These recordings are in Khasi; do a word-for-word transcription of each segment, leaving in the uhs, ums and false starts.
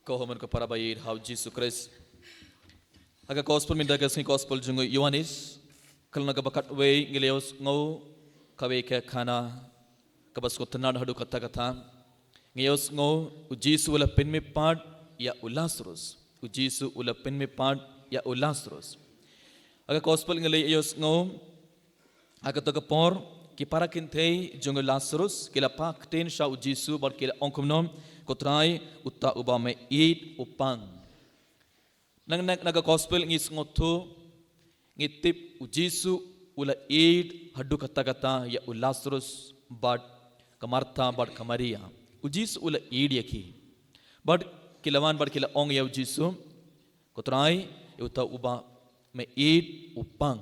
Ko hynmen ko para ba ïeit ha u Jisu Khrist. Ha ka gospel mynta ka sngi, gospel jong u Ïoannis, ka lynnong kaba khatwei, ngi la ïohsngew kawei ka khana kaba sngewtynnad haduh katta katta. Ngi ïohsngew u Jisu u la pynmih pat ïa u Lasarus. U Jisu u la pynmih pat ïa u Lasarus. Ha ka gospel ngi la ïohsngew, ha kato ka por, ki para kynthei jong u Lasarus ki la phah ktien sha u Jisu bad ki la ong kumno, ko Trai, uta uba me ïeit u pang. Nang na, na ka gospel ngi sngewthuh, ngi tip u Jisu u la ïeit haduh katta katta ïa u Lasarus bad ka Martha bad ka Maria. U Jisu u la ïeit ïa ki. Bad ki la wan bad ki la ong ïa u Jisu, ko Trai, ïa uta uba me ïeit u pang.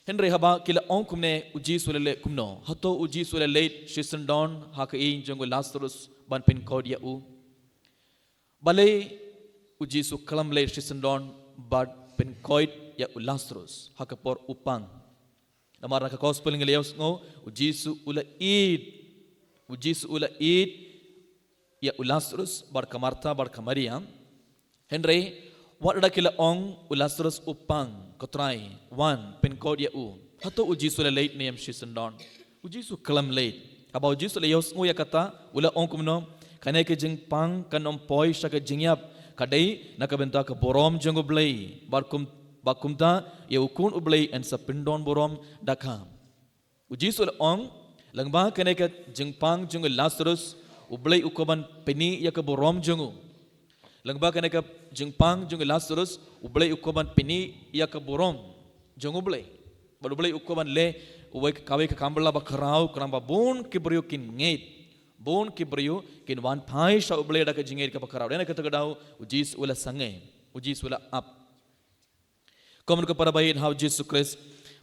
Hynrei haba ki la ong kumne, u Jisu u la leh kumno? Hato u Jisu u la leit shisyndon ha ka ïing jong u Lasarus ban pynkoit ïa u? Balei u Jisu u khlem leit shisyndon ban pynkoit ïa u Lasarus ha ka por u pang? Namar na ka gospel ngi la ïohsngew, u Jisu u la ïeit. U Jisu u la ïeit ïa u Lasarus bad ka Martha bad ka Maria. Hynrei wat lada ki la ong u Lasarus u pang, ko Trai, wan pynkoit ïa u, hato u Jisu u la leit ne em shisyndon? U Jisu u khlem leit. Haba u Jisu u la ïohsngew ïa kata, u la ong kumno, kane ka jingpang kan ym poi sha ka jingïap, ka dei na ka bynta ka burom jong U Blei. Bad kum, bad kumta, ïa u Khun U Blei yn sa pyndonburom da ka. U Jisu u la ong, lyngba kane ka jingpang jong u Lasarus, U Blei u kwah ban pyni ïa ka burom jong u. Lyngba kane ka jingpang jong u Lasarus, U Blei u kwah ban pyni ïa ka burom jong U Blei. Bad U Blei u kwah ban leh uwei, kawei ka kam ba la ba khraw, khnang ba bun ki briew kin ngeit. Bun ki briew kin wan phai sha U Blei da ka jingngeit kaba khraw. Dei na kata ka daw, u Jisu u la sangeh, u Jisu u la ap. Ko hynmen ko para ba ïeit ha u Jisu Khrist,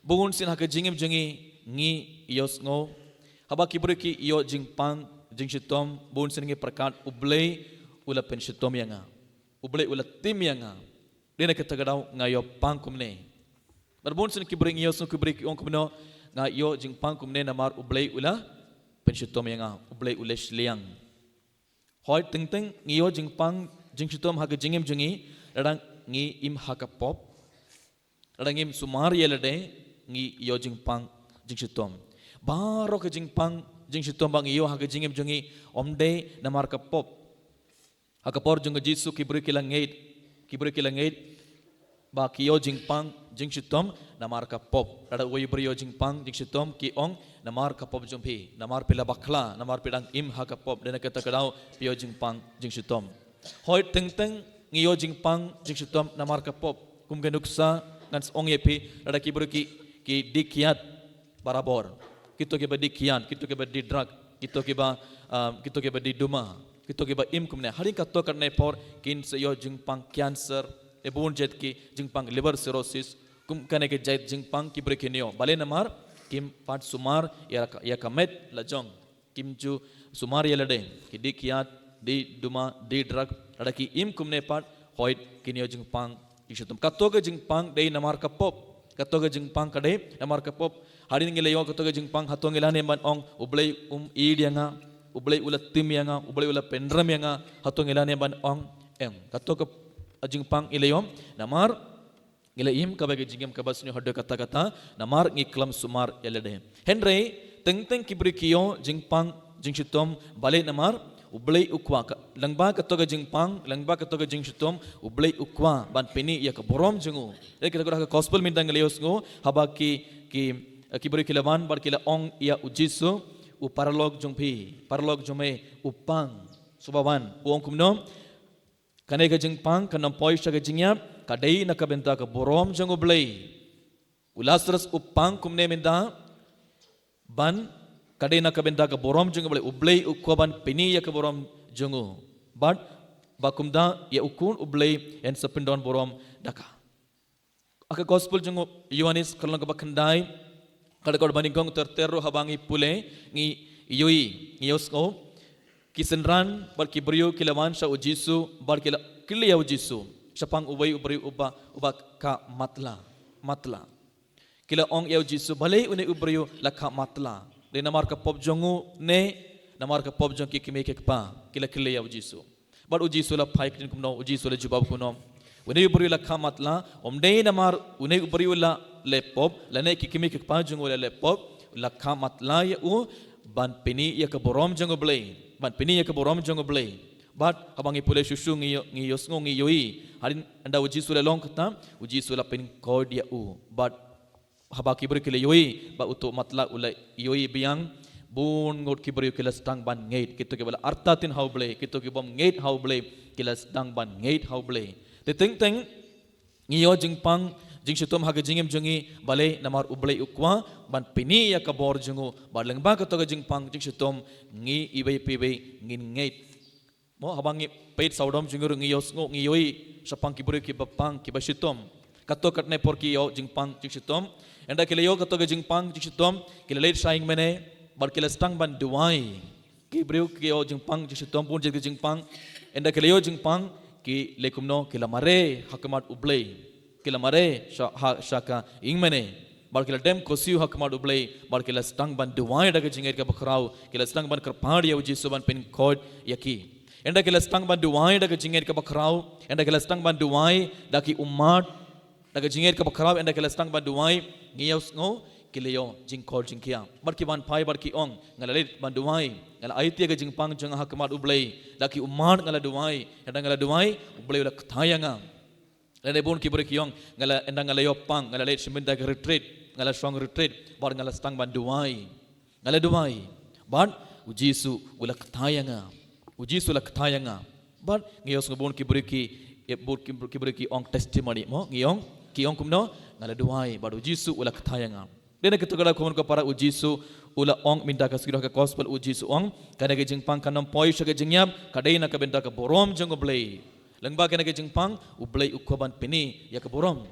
bun sien ha ka jingim jong ngi, ngi ïohsngew, haba ki briew ki ïoh jingpang jingshitom, bun sien ngi pyrkhat, U Blei u la pynshitom ïa nga, U Blei u la tim ïa nga. Dei na kata ka daw nga ïoh pang kumne. Bad bun sien ki briew ngi ïohsngew ki briew ki ong kumno, nga ïoh jingpang kumne namar U Blei u la pynshitom ïa nga, U Blei u la shiliang. Hooid, teng teng ngi ïoh jingpang jingshitom ha ka jingim jong ngi lada ngi im ha ka pop. Lada ngim sumar ïa lade, ngi ïoh jingpang jingshitom. Baroh ka jingpang jingshitom ba ngi ïoh ha ka jingim jong ngi, ym dei namar ka pop. Ha ka por jong u Jisu ki briew ki la ngeit, ki briew ki la ngeit ba ki ïoh jingpang jingshitom namar ka pop. Lada uwei u briew u ïoh jingpang jingshitom, ki ong, namar ka pop jong phi, namar phi la bakla, namar phi dang im ha ka pop, dei na kata ka daw phi ïoh jingpang jingshitom. Hooid, teng teng ngi ïoh jingpang jingshitom namar ka pop. Kum ka nuksa ngan sa ong ïa phi, lada ki briew ki, ki die kiad barabor. Kito kiba die kiad, kito kiba die drug, kito kiba, um, kito kiba die duma, kito kiba im kumne. Hadien katto katne por kin sa ïoh jingpang cancer, ne bun jait ki jingpang liver cirrhosis, kum kane ka jait jingpang ki briew kin ïoh. Balei? Namar kim pat sumar ïa ka, ïa ka met la jong. Kim ju sumar ïa lade, ki die kiad, die duma, die drug, lada ki im kumne pat, hooid kin ïoh jingpang jingshitom. Kato ka jingpang dei namar ka pop. Kato ka jingpang ka dei namar ka pop. Hadien ngi la ïoh kato ka jingpang, hato ngi lah ne ban ong, U Blei um ïeit ïa nga, U Blei u la tim ïa nga, U Blei u la pynrem ïa nga, hato ngi lah ne ban ong? Em, kato ka jingpang ngi la ïoh namar ngi la im kaba ka jingim kaba sniew haduh katta katta, namar ngi khlem sumar ïa lade. Hynrei teng teng ki briew ki ïoh jingpang jingshitom, balei? Namar U Blei u kwah. Ka, lyngba kato ka jingpang, lyngba kato ka jingshitom, U Blei u kwah ban pyni ïa ka burom jong u. Dei kata ka daw ha ka gospel mynta ngi la ïohsngew, haba ki, ki, ki briew ki la wan bad ki la ong ïa u Jisu, u paralok jong phi, paralok jong me u pang. Shuwa ban wan, u ong kumno? Kane ka jingpang kan ym poi sha ka jingïap, ka dei na ka bynta ka burom jong U Blei. U Lasarus u pang kumne mynta, ban, ka dei na ka bynta ka burom jong U Blei, U Blei u kwah ban pyni ïa ka burom jong u. Bad ba kumta ïa u Khun U Blei yn sa pyndonburom da ka. Ha ka gospel jong u Ïoannis ka lynnong kaba khyndai, ka dkhot ba nyngkong ter ter ruh haba ngi pule, ngi ïohi, ngi ïohsngew, ki synran bad ki briew ki la wan sha u Jisu bad ki la kylli ïa u Jisu shaphang uwei u briew uba, uba kha matlah, matlah. Ki la ong ïa u Jisu, balei une u briew la kha matlah? Dei namar ka pop jong u ne namar ka pop jong ki kmie ki kpa? Ki la kylli ïa u Jisu. Bad u Jisu u la phai ktien kumno, u Jisu u la jubab kumno. Une u briew u la kha matlah, ym dei namar une u briew u la leh pop, lane ki kmie ki kpa jong u la leh pop, u la kha matlah ïa u, ban pyni ïa ka burom jong u Blei, ban pyni ïa ka burom jong u Blei. Bad haba ngi pule shuh shuh ngi ïoh, ngi ïohsngew ngi ïohi, hadien ynda u Jisu u la long kata, u Jisu u la pynkhuid ïa u. Bad haba ki briew ki la ïohi ba uto u matlah u la ïohi biang, bun ngut ki briew ki la sdang ban ngeit, kito kiba la artatien ha u Blei, kito ki bym ngeit ha u Blei, ki la sdang ban ngeit ha u Blei. Te teng teng, ngi ïoh jingpang jingshitom ha ka jingim jong ngi, balei? Namar u Blei u kwah ban pyni ïa ka bor jong u, bad lyngba kato ka jingpang jingshitom, ngi iwei pa iwei ngin ngeit. Mo, haba ngi peit sawdong jong ngi ruh ngi ïohsngew ngi ïohi shaphang ki briew kiba pang kiba shitom. Kato katne por ki ïoh jingpang jingshitom. Ynda ki la ïoh kato ka jingpang jingshitom, ki la leit sha ïingmane, bad ki la sdang ban duwai. Ki briew ki ïoh jingpang jingshitom, bun jait ka jingpang. Ynda ki la ïoh jingpang, ki leh kumno, ki la mareh ha khmat u Blei. Ki la mareh sha, ha, sha ka ïingmane. Bad ki la dem khuslai ha khmat u Blei, bad ki la sdang ban duwai da ka jingngeit kaba khraw, ki la sdang ban kyrpad ïa u Jisu ban pynkhuid ïa ki. Ynda ki la sdang ban duwai da ka jingngeit kaba khraw, ynda ki la sdang ban duwai da ki ummat, da ka jingngeit kaba khraw, ynda ki la sdang ban duwai, ngi ïohsngew, ki la ïoh jingkhuid jingkhiah. Bad ki wan phai bad ki ong, nga la leit ban duwai, nga la aiti ïa ka jingpang jong nga ha khmat u Blei, da ki ummat nga la duwai, ynda nga la duwai, u Blei u la kthai ïa nga. Lane bun ki briew ki ong, nga la, ynda nga la ïoh pang, nga la leit sha mynta ka retreat, nga la shong retreat, bad nga la sdang ban duwai. Nga la duwai. Bad u Jisu u la kthai ïa nga. U Jisu u la kthai ïa nga. Bad ngi ïohsngew bun ki briew ki, eh, bun ki, ki briew ki ong testimony mo, ngi ong, ki ong kumno, nga la duwai, bad u Jisu u la kthai ïa nga. Dei na kata ka daw khun ko para u Jisu u la ong mynta ka sngewthuh ka gospel u Jisu u ong, kane ka jingpang kan ym poi sha ka jingïap, ka dei na ka bynta ka burom jong u Blei. Lyngba kane ka jingpang, u Blei u kwah ban pyni ïa ka burom.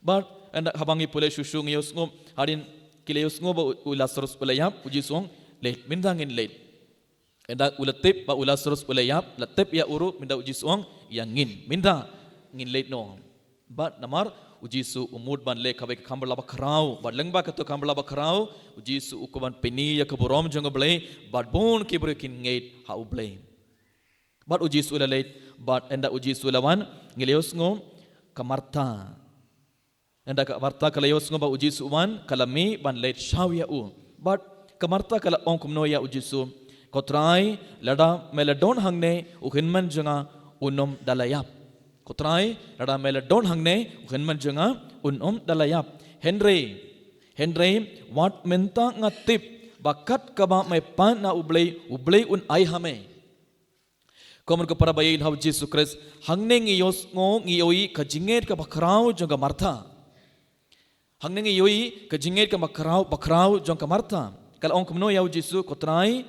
Bad ynda haba ngi pule shuh shuh ngi ïohsngew, hadien ki la ïohsngew ba u, u Lasarus u la ïap, u Jisu u ong, leit, mynta ngin leit. Ynda u la tip ba u Lasarus u la ïap, la tip ïa u ruh, mynta u Jisu u ong, ïa ngin, mynta ngin leit noh. Bad namar u Jisu u mut ban leh kawei ka kam ba la bakhraw, bad lyngba kato ka kam ba la bakhraw, u Jisu u kwah ban pyni ïa ka burom jong u Blei, bad bun ki briew kin ngeit ha u Blei. Bad u Jisu u la leit, bad ynda u Jisu u la wan, ngi la ïohsngew, ka Martha. Ynda ka Martha ka la ïohsngew ba u Jisu u wan, ka la mih ban leit shaw ïa u. Bad ka Martha ka la ong kumno ïa u Jisu, ko Trai, lada me la don hangne, u hynmen jong nga un ym da la ïap. Ko Trai, lada me la don hangne, u hynmen jong nga un ym da la ïap. Hynrei, hynrei, wat mynta nga tip, ba kat kaba me pan na u Blei, u Blei un ai ha me. Ko mon ko para ba ïeit ha u Jisu Khrist, hangne ngi ïohsngew ngi ïohi ka jingngeit kaba khraw jong ka Martha. Hangne ngi ïohi ka jingngeit kaba khraw, ba khraw jong ka Martha. Ka la ong kumno ïa u Jisu, ko Trai.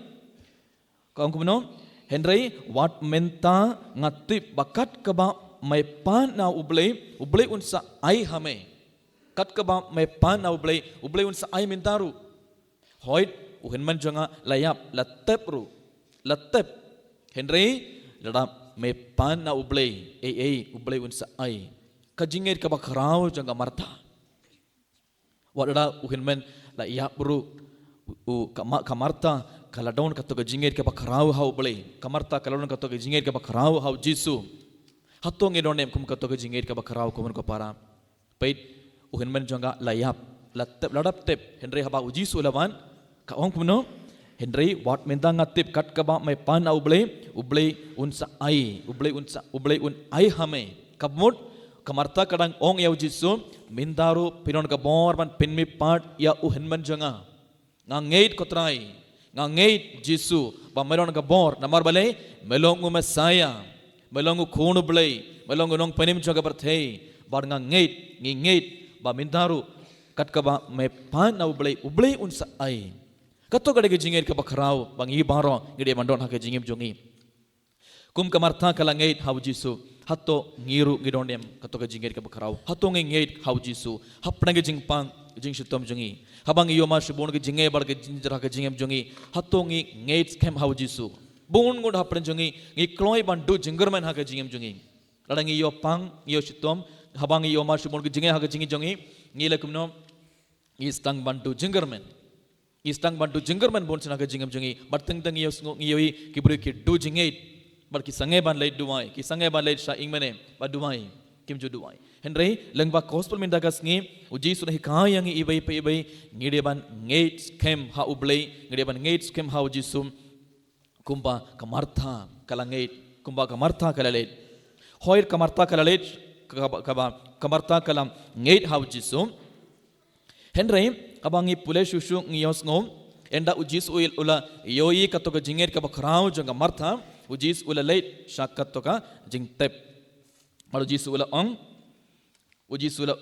Ka ong kumno, hynrei wat mynta nga tip ba kat kaba me pan na u Blei, u Blei un sa ai ha me. Kat kaba me pan na u Blei, u Blei un sa ai mynta ruh. Hooid, u hynmen jong nga la ïap, la tep ruh. La tep. Hynrei, lada me pan na u Blei, ei ei, u Blei un sa ai. Ka jingngeit kaba khraw jong ka Martha. Wat lada u hynmen la ïap ruh, u, u, ka Ma-, ka Martha, ka la don kato ka jingngeit kaba khraw ha u Blei. Ka Martha, ka la don kato ka jingngeit kaba khraw ha u Jisu. Hato ngi don ne em kum kato ka jingngeit kaba khraw ko mon ko para. Peit, u hynmen jong nga la ïap, la tep, la dap tep, hynrei haba u Jisu u la wan, ka ong kumno, hynrei wat mynta nga tip kat kaba me pan na u Blei, u Blei un sa ai, u Blei un sa, u Blei un ai ha me. Ka mut, ka Martha ka dang ong ïa u Jisu, mynta ruh phi don ka bor ban pynmih pat ïa u hynmen jong nga. Nga ngeit ko Trai, nga ngeit Jisu, ba me don ka bor, namar balei, me long u Messiah, me long u Khun u Blei, me long u Nongpynim jong ka pyrthei, bad nga ngeit, ngi ngeit, ba mynta ruh, kat kaba me pan na u Blei, u Blei un sa ai. Kato ka dei ka jingngeit kaba khraw, ba ngi baroh, ngi dei ban don ha ka jingim jong ngi. Kum ka Martha ka la ngeit ha u Jisu. Hato ngi ruh ngi don ne em kato ka jingngeit kaba khraw. Hato ngi ngeit ha u Jisu. Hapdeng ka jingpang, jingshitom jong ngi. Haba ngi ïoh mar shibun ka jingngeit bad ka jingjar ha ka jingim jong ngi. Hato ngi ngeit skhem ha u Jisu. Bun ngut hapdeng jong ngi, ngi kloi ban duh jingkyrmen ha ka jingim jong ngi. Lada ngi ïoh pang, ngi ïoh shitom, haba ngi ïoh mar shibun ka jingngeit ha ka jingim jong ngi, ngi leh kumno, ngi sdang ban duh jingkyrmen. Ngi sdang ban duh jingkyrmen bun sien ha ka jingim jong ngi. Bad teng teng ngi ïohsngew ngi ïohi ki briew ki duh jingngeit. Bad ki sangeh ban leit duwai, ki sangeh ban leit sha ïing mane ba duwai, kim ju duwai. Hynrei lyngba gospel mynta ka sngi, u Jisu u la hikai ïa ngi iwei pa iwei, ngi dei ban ngeit skhem ha u Blei, ngi dei ban ngeit skhem ha u Jisu. Kumba ka Martha ka la ngeit, kumba ka Martha ka la leit. Hooid, ka Martha ka la leit, kaba, kaba, ka Martha ka la ngeit ha u Jisu. Hynrei haba ngi pule shuh shuh ngi ïohsngew, ynda u Jisu u la ïohi kato ka jingngeit kaba khraw jong ka Martha, u Jisu u la leit sha kato ka jingtep. Bad u Jisu u la ong, u Jisu u la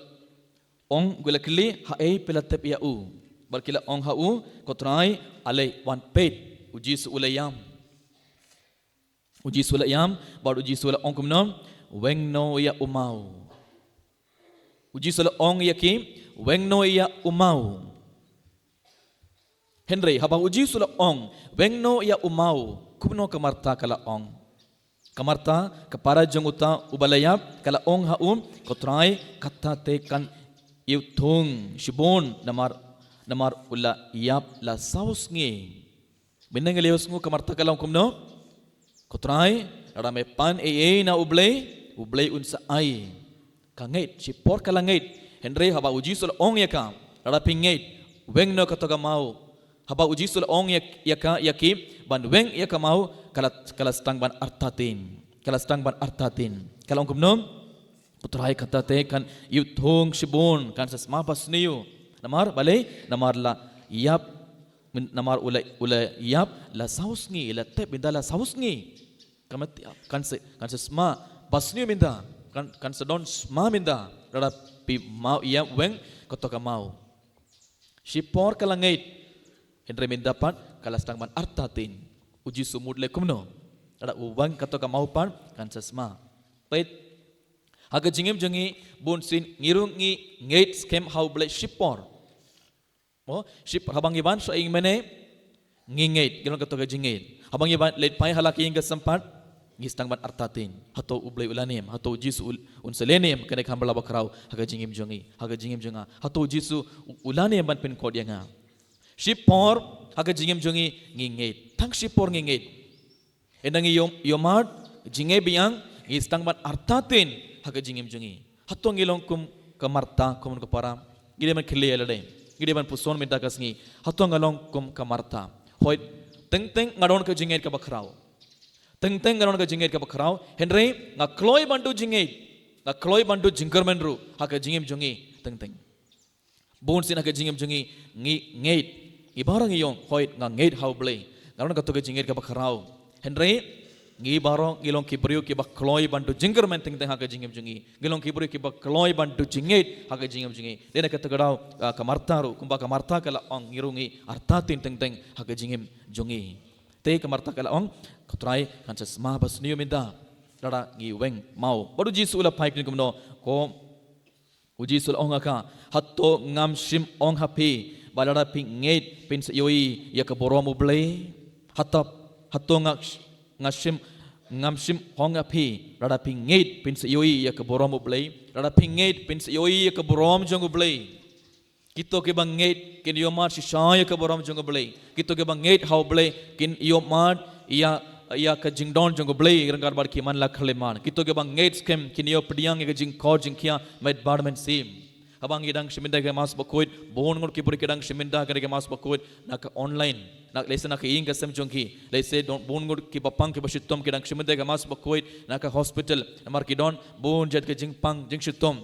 ong, u la kylli, haei phi la tep ïa u? Bad ki la ong ha u, ko Trai, ale wan peit. U Jisu u la ïam. U Jisu u la ïam, bad u Jisu u la ong kumno, weng noh ïa u maw. U Jisu u la ong ïa ki, weng noh ïa u maw. Hynrei haba u Jisu u la ong, weng noh ïa u maw, kumno ka Martha ka la ong. Ka Martha, ka para jong uta uba la ïap, ka la ong ha u, ko Trai, kata te kan ïoh thung shibun, namar, namar u la ïap la saw sngi. Mynne ngi la ïohsngew ka Martha ka la ong kumno, ko Trai, lada me pan ei ei na u Blei, u Blei un sa ai. Ka ngeit, shipor ka la ngeit. Hynrei haba u Jisu u la ong ïa ka, lada phi ngeit, weng noh kato ka maw. Haba u Jisu u la ong ïa, ïa ka, ïa ki, ban weng ïa ka maw, ka la, ka la sdang ban artatien. Ka la sdang ban artatien. Ka la ong kumno, ko Trai, kata te kan ïoh thung shibun, kan sa sma basniew. Namar balei, namar la ïap, namar u la, u la ïap la saw sngi, la tep mynta la saw sngi. Kan, kan sa, kan sa sma basniew mynta, kan, kan sa don sma mynta, lada phi maw, ïa weng kato ka maw. Shipor ka la ngeit, hynrei mynta pat ka la sdang ban artatien. U Jisu u mut leh kumno, lada u weng kato ka maw pat kan sa sma. Peit, ha ka jingim jong ngi, bunsien ngi ruh ngi ngeit skhem ha u Blei shipor. Mo, shipor, haba ngi wan sha ïing mane, ngi ngeit, ngi don kato ka jingngeit. Haba ngi wan leit phai ha la ka ïing ka sem pat, ngi sdang ban artatien. Hato u Blei u la niam, hato u Jisu u, un sa leh niam, kane ka Hamla Bakhraw, ha ka jingim jong ngi, ha ka jingim jong nga. Hato u Jisu u, u la niam ban pynkut ïa nga. Shipor, ha ka jingim jong ngi, ngi ngeit. Tang shipor ngi ngeit. Ynda ngi ïoh, ïoh mad jingeh biang, ngi sdang ban artatien ha ka jingim jong ngi. Hato ngi long kum ka Martha, kum ka para, ngi dei ban kylli ïa lade, ngi dei ban puson mynta ka sngi, hato nga long kum ka Martha? Hooid, teng teng nga don ka jingngeit kaba khraw. Teng teng nga don ka jingngeit kaba khraw, hynrei nga kloi ban duh jingngeit, nga kloi ban duh jingkyrmen ruh ha ka jingim jong ngi teng teng. Bunsien ha ka jingim jong ngi, ngi ngeit. Ngi baroh ngi ong, hooid, nga ngeit ha u Blei. Nga don kato ka jingngeit kaba khraw. Hynrei ngi baroh ngi long ki briew kiba kloi ban duh jingkyrmen teng teng ha ka jingim jong ngi. Ngi long ki briew kiba kloi ban duh jingngeit ha ka jingim jong ngi. Dei na kata ka daw, ah, ka Martha ruh, kumba ka Martha ka la ong, ngi ruh ngi artatien teng teng ha ka jingim jong ngi. Te ka Martha ka la ong, ko Trai, kan sa sma basniew mynta, lada ngi weng maw. Bad u Jisu u la phai kylli kumno, ko U Jisu u la ong ha ka, hato ngam shym ong ha phi ba lada phi ngeit phin sa ïohi ïa ka burom U Blei? Hato, hato nga, nga shym, ngam shym ong ha phi, lada phi ngeit phin sa ïohi ïa ka burom U Blei? Lada phi ngeit phin sa ïohi ïa ka burom jong U Blei. Kito kiba ngeit kin ïohmad shisha ïa ka burom jong U Blei. Kito kiba ngeit ha U Blei kin ïohmad ïa, ïa ka jingdon jong U Blei ryngkat bad ki man la khyllipmat. Kito kiba ngeit skhem kin ïoh pdiang ïa ka jingkhot jingkhia met bad mynsiem. Haba ngi dang shim bynta ka Mass Bakhuid, bun ngut ki briew ki dang shim bynta ka Mass Bakhuid na ka online. Na, lehse na ka ïing ka sem jong ki. Lehse don bun ngut kiba pang kiba shitom ki dang shim bynta ka Mass Bakhuid na ka hospital. Namar ki don bun jait ka jingpang jingshitom.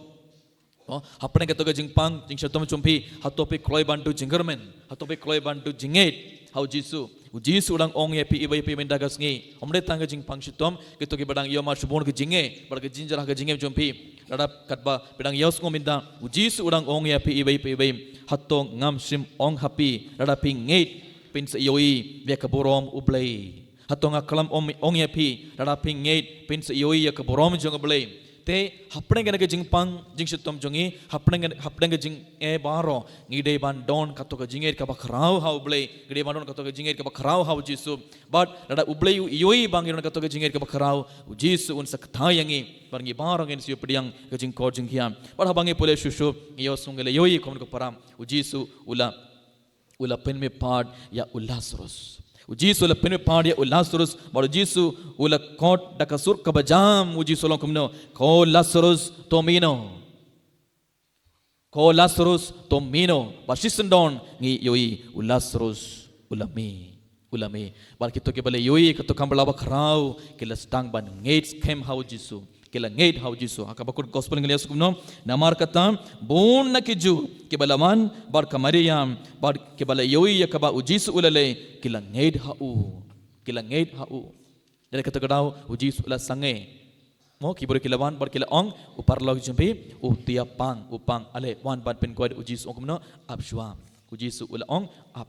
Oh, hapdeng kato ka jingpang jingshitom jong phi, hato phi kloi ban duh jingkyrmen, hato phi kloi ban duh jingngeit ha U Jisu. U Jisu u dang ong ïa phi iwei pa iwei mynta ka sngi. Ym dei tang ka jingpang shitom, kito kiba dang ïohmad shibun ka jingeh bad ka jingjynjar ha ka jingim jong phi. Lada katba phi dang ïohsngew mynta, U Jisu u dang ong ïa phi iwei pa iwei, hato ngam shym ong ha phi, lada phi ngeit phin sa ïohi ïa ka burom U Blei? Hato nga khlem ong, ong ïa phi, lada phi ngeit phin sa ïohi ïa ka burom jong U Blei? Te hapdeng kane ka jingpang jingshitom jong ngi, hapdeng, hapdeng ka jingeh baroh, ngi dei ban don kato ka jingngeit kaba khraw ha U Blei, ngi dei ban don kato ka jingngeit kaba khraw ha U Jisu. Bad lada U Blei u ïohi ba ngi don kato ka jingngeit kaba khraw, U Jisu un sa kthai ïa ngi bad ngi baroh ngin sa ïoh pdiang ka jingkhot jingkhia. Bad haba ngi pule shuh shuh, ngi ïohsngew, ngi la ïohi, ko mano ko para, U Jisu u la u la pynmih pat ïa u Lasarus. U Jisu u la pynbeit ïa u Lasarus, bad u Jisu u la khot da ka sur kaba jam, u Jisu u la ong kumno, "Ko Lasarus, to mih noh. Ko Lasarus, to mih noh." Bad shisyndon ngi ïohi u Lasarus u la mih. U la mih. Bad kito kiba la ïohi kato ka kam ba la bakhraw ki la sdang ban ngeit skhem ha u Jisu. Ki la ngeit ha u Jisu. Ha kaba kut gospel ngi la ïohi kumno, "Namar kata bun na ki Jiw kiba la wan bad ka Maria bad kiba la ïohi ïa kaba u Jisu u la leh, ki la ngeit ha u." Ki la ngeit ha u. Dei na kata ka daw u Jisu u la sangeh. Mo, ki briew ki la wan bad ki la ong, "U paralok jong phi u tiap pang, u pang. Ale, wan ban pynkoit." U Jisu u ong kumno, "Ap shuwa." U Jisu u la ong, "Ap."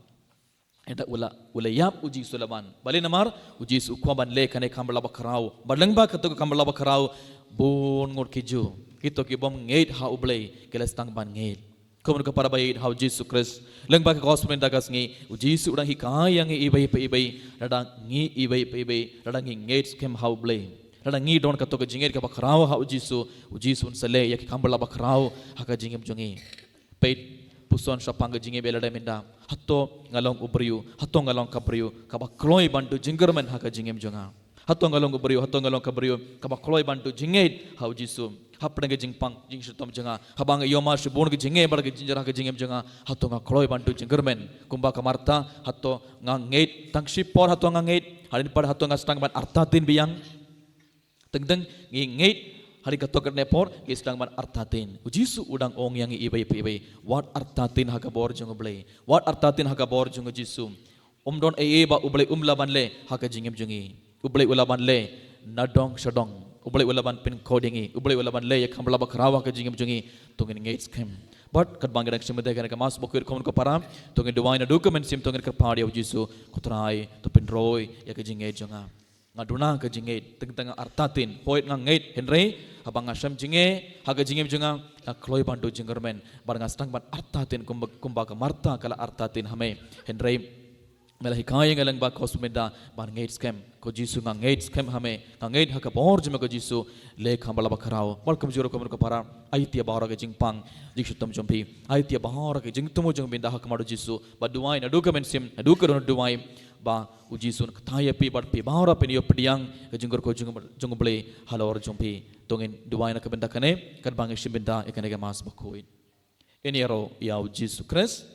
Ynda u la, u la ïap, u Jisu u la wan. Balei? Namar u Jisu u kwah ban leh kane ka kam ba la bakhraw. Bad lyngba kato ka kam ba la bakhraw, bun ngut ki Jiw, kito ki bym ngeit ha U Blei, ki la sdang ban ngeit. Ko mano ko para ba ïeit ha u Jisu Khrist, lyngba ka gospel mynta ka sngi, u Jisu u dang hikai ïa ngi iwei pa iwei, lada ngi iwei pa iwei, lada ngi ngeit skhem ha U Blei, lada ngi don kato ka jingngeit kaba khraw ha u Jisu, u Jisu un sa leh ïa ki kam ba la bakhraw ha ka jingim jong ngi. Peit, puson shaphang ka jingim ïa lade mynta. Hato nga long u briew, hato nga long ka briew kaba kloi ban duh jingkyrmen ha ka jingim jong nga? Hato nga long u briew, hato nga long ka briew kaba kloi ban duh jingngeit ha u Jisu? Hapdeng ka jingpang jingshitom jong nga, haba nga ïoh mar shibun ka jingeh bad ka jingjynjar ha ka jingim jong nga, hato nga kloi ban duh jingkyrmen? Kumba ka Martha, hato nga ngeit tang shipor, hato nga ngeit hadien pat, hato nga sdang ban artatien biang? Teng teng ngi ngeit hadien kato katne por, ngi sdang ban artatien. U Jisu u dang ong ïa ngi iwei pa iwei, wat artatien ha ka bor jong U Blei, wat artatien ha ka bor jong u Jisu. Um don ei ei ba U Blei um lah ban leh ha ka jingim jong ngi. U Blei u lah ban leh nadong shadong. U Blei u lah ban pynkoit ïa ngi. U Blei u lah ban leh ïa ka kam ba la bakhraw ha ka jingim jong ngi. To ngin ngeit skhem. Bad katba ngi dang shim ïa kane ka Mass bakhuid, ko mano ko para, to ngin duwai naduh ka mynsiem, to ngin kyrpad ïa u Jisu, "Ko Trai, to pynroi ïa ka jingngeit jong nga. Nga duna ka jingngeit, teng teng nga artatien, hooid nga ngeit, hynrei haba nga shem jingeh ha ka jingim jong nga, nga kloi ban duh jingkyrmen, bad nga sdang ban artatien kumba, kumba ka Martha ka la artatien ha me. Hynrei me la hikai ïa nga lyngba ka gospel mynta ban ngeit skhem. Ko Jisu, nga ngeit skhem ha me, nga ngeit ha ka bor jong me ko Jisu, leh ka kam ba la bakhraw." Bad kumjuh ruh, ko mano ko para, aiti ïa baroh ki jingpang jingshitom jong phi, aiti ïa baroh ki jingthmu jong phi ha khmat u Jisu, bad duwai naduh ka mynsiem, naduh ka dohnud duwai, ba u Jisu un kyntait ïa phi bad phi baroh phin ïoh pdiang ka jingkyrkhu jong, jong U Blei halor jong phi. To ngin duwai na ka bynta kane katba ngi shim bynta ïa kane ka Mass bakhuid. Ngin ïaroh ïa u Jisu Khrist.